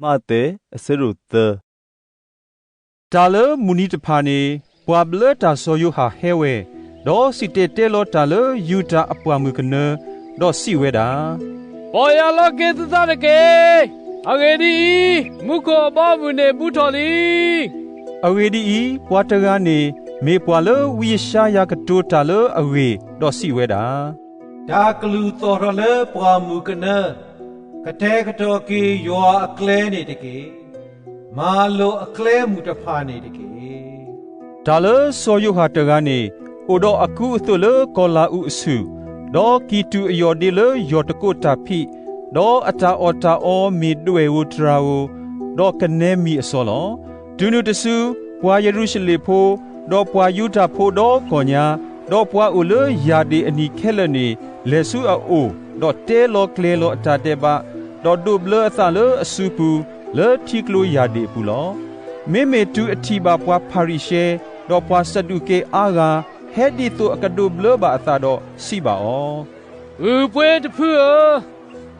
မးသဲ အဆၢဒိၣ်သၢ. တၢ်လၢမုၢ်နံၤတဖၣ်န့ၣ် ပှၤဘျၢတၢ်စီၤယိၤဟၣ်ဟဲဝဲ, ဒီးစံၣ်တဲၤတဲလီၤတၢ်လၢယူဒၤအပှၢ်မုၢ်ကနၢ, ဒီးစံးဝဲဒၣ်, ပီၢ်ယၢ်လီၤက့ၤသုသးတက့ၢ်. အဂ့ၢ်ဒ်အံၤ, မူခိၣ်အဘီအမုၢ်န့ၣ်ဘူးထီၣ်လံ. အဂ့ၢ်ဒ်အံၤ, ပှၤတဂၤန့ၣ် မ့ၢ်ပှၤလၢဝံယၡါယၤကတိၤတၢ်လၢအဂ့ၢ်, ဒီးစံးဝဲဒၣ်, တၢ်ကလုၢ်သီၣ်ထီၣ်လၢပှၢ်မုၢ်ကနၢ, ကတဲာ်ကတီၤက့ၤယွၤအကျဲန့ၣ်တက့ၢ်. မၤလိာ်အကျဲမုၢ်တဖၣ်န့ၣ်တက့ၢ်. တၢ်လၢစီၤယိၤဟၣ်တဂၤန့ၣ် အိၣ်ဒီးအကူအသိးလၢကီၤလၤအူးအဆူၣ်, ဒီးကံၢ်တူာ်အယီၢ်ဒ့လၢယီၢ်တကိးတၢ်ဖံး, ဒီးအတၢ်အီၣ်တၢ်အီမ့ၢ်ဒွဲၣ်ဧိၤတြၤဧိၤ, ဒီးကနဲမံၤအစီလီၤ. တုၤနုၤတစု ပှၤယရူၤၡလ့ၣ်ဖိ, ဒီးပှၤယူဒၤဖိဒီကီၢ်ညါ, ဒီးပှၤအိၣ်လၢယၢ်ဒ့ၣ်အနံၤခဲလၢာ်န့ၣ် လဲၤဆူအအိၣ်, ဒီးတဲလီၤကျဲၤလီၤအတၢ်ဒဲးဘး, ဒီးဒိးဘျၢအသးလၢအစုပူၤ လၢထံကျိယၢ်ဒ့ၣ်အပူၤလီၤ. မ့မ့ၢ်တုၤအထံၣ်ဘၣ်ပှၤဖၤရံၤၡဲ ဒီးပှၤစဒူးကဲအါဂၤ ဟဲဒ်သိးအကဒိးဘျၢဘၣ်အသးဒီး စံးဘၣ်အီၤ, ဂုၢ်ပှ့ၤတဖုဧၢ,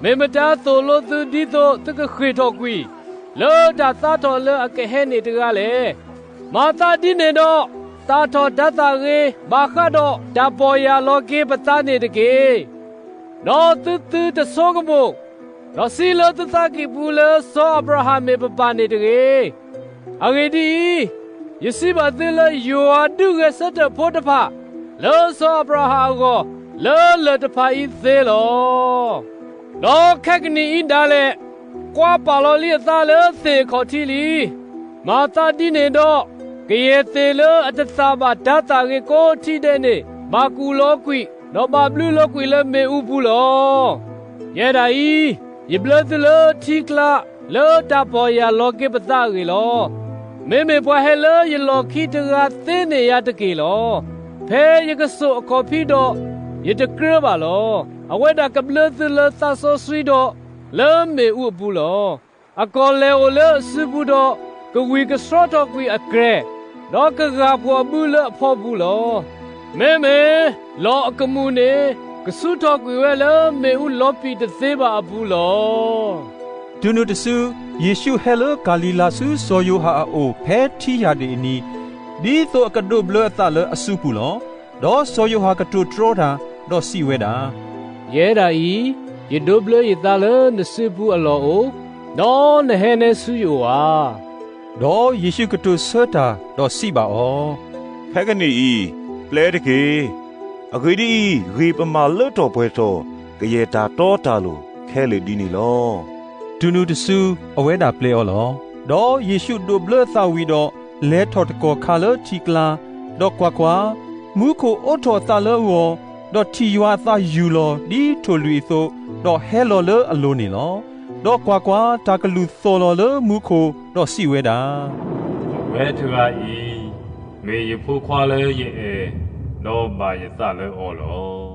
မ့ၢ်မတၤသိၣ်လိသုဒ်သိးသုကဃ့ၢ်ထီၣ်ကွံာ် လၢတၢ်သါထီၣ်လၢအကဟဲန့ၣ်တဂၤလဲၣ်. မၤသးဒ်န့ၣ်ဒီး သၣ်ထီၣ်တၤသၣ်ဂ့ၤ ဘၣ်ဃးဒီးတၢ်ပီၢ်ယၢ်လီၤက့ၤပသးန့ၣ်တက့ၢ်. ဒီးသုသုတဆိကမိၣ်, ဒီးစံးလၢသုသးကံၢ်ပူၤလၢစီၤအၤဘြၤဟၣ်မ့ၢ်ပပၢ်န့ၣ်တဂ့ၤ. အဂ့ၢ်ဒ်အံၤ, ယစံးဘၣ်သုလၢယွၤဒုးဂဲၤဆၢထၢၣ်ဖိတဖၣ် လၢစီၤအၤဘြၤဟၣ်အဂီၢ် လၢလၢၢ်တဖၣ်အံၤသ့လီၤ. ဒီးခဲကနံၣ်အံၤဒၣ်လဲာ် ကွၢ်ပာ်လီၤလံအသးလၢသ့ၣ်အခီၣ်ထံးလံ. မၤသးဒ်န့ၣ်ဒီး ကယဲၢ်သ့ၣ်လၢအတသၣ်ဘၣ်တၤသၣ်ဂ့ၤကိးထံၣ်ဒဲးန့ၣ် ဘၣ်ကူၣ်လီၤကွံာ် ဒီးဘၣ်ဘျုးလီၤကွံာ်လၢမ့ၣ်အူပူၤလီၤ. ယဲဒၣ်အံၤ, ယဘျၢသုလၢထံကျါ လၢတၢ်ပီၢ်ယၢ်လီၤက့ၤပသးအဂ့ၢ်လီၤ. မ့မ့ၢ်ပှၤဟဲလၢယလီၢ်ခံတဂၤသ့န့ၢ်ယၤတက့ၢ်လီၤ. ဖဲယကစိာ်အခီၣ်ဖံးဒီး ယတကြၢးဘၣ်လီၤ. အဝဲဒၣ်ကဘျၢသုလၢသးစီဆှံဒီး လၢမ့ၣ်အူအပူၤလီၤ. အကီၢ်လဲၤအိၣ်လၢအစုပူၤဒီး ကဝံၢ်ကဆှီထီၣ်ကွံာ်အကြဲၢ်, ဒီးကဂၢ်ဖှီၣ်အဘုလၢအဖီပူၤလီၤ. မ့မ့ၢ်လီၢ်အကမူၣ်န့ၣ် ကဆူထီၣ်ကွံာ်ဝဲလၢမ့ၣ်အူလီၤပံာ်တသ့ဘၣ်အပူၤလီၤ. တုၤနုၤတစု ယ့ၣ်ၡူးဟဲလၢကၤလံၤလါဆူစီၤယိၤဟၣ်အအိၣ် ဖဲထံယၢ်ဒ့ၣ်အနံၤ, ဒ်သိးအကဒိးဘျၢအသးလၢအစုပူၤလီၤ. ဒီးစီၤယိၤဟၣ်ကတိၤတြီတၢ်, ဒီးစံးဝဲဒၣ်, ယဲဒၣ်အံၤ, ယဒိးဘျၢယသးလၢနစုပူၤအလီၢ်အိၣ်, ဒီးနဟဲနဲဆူယအိၣ်ဧါ. ဒီးယ့ၣ်ၡူးကတိၤဆၢတၢ်, ဒီးစံးဘၣ်အီၤ, ဖဲကနံၣ်အံၤ, ပျဲတက့ၢ်. အဂ့ၢ်ဒ်အံၤ, ဂ့ၢ်ပမၤလၢထီၣ်ပှဲၤထီၣ် ကယဲၢ်တၢ်တီတၢ်လိၤခဲလၢာ်ဒ်န့ၣ်လီၤ. တုၤနုၤတစု အဝဲဒၣ်ပျဲအီၤလီၤ. ဒီးယ့ၣ်ၡူးဒိးဘျၢအသးဝံၤဒီး လဲၤထီၣ်တကီၢ်ခါလၢထံကျါ, ဒီးကွၢ်ကွၢ်, မူခိၣ်အိးထီၣ်အသးလၢအဂီၢ်, ဒီးထံၣ်ယွၤအသးယူၢ်လီၤဒ်ထိၣ်လွံၣ်အသိး, ဒီးဟဲလီၤလၢအလိၤန့ၣ်လီၤ. ဒီးကွၢ်ကွၢ်, တၢ်ကလုၢ်သီၣ်လီၤလၢမူခိၣ်, ဒီးစံးဝဲဒၣ်, အဝဲတဂၤအံၤ မ့ၢ်ယဖိခွါလၢယအဲၣ်, ဒီးဘၣ်ယသးလၢအီၤလီၤ.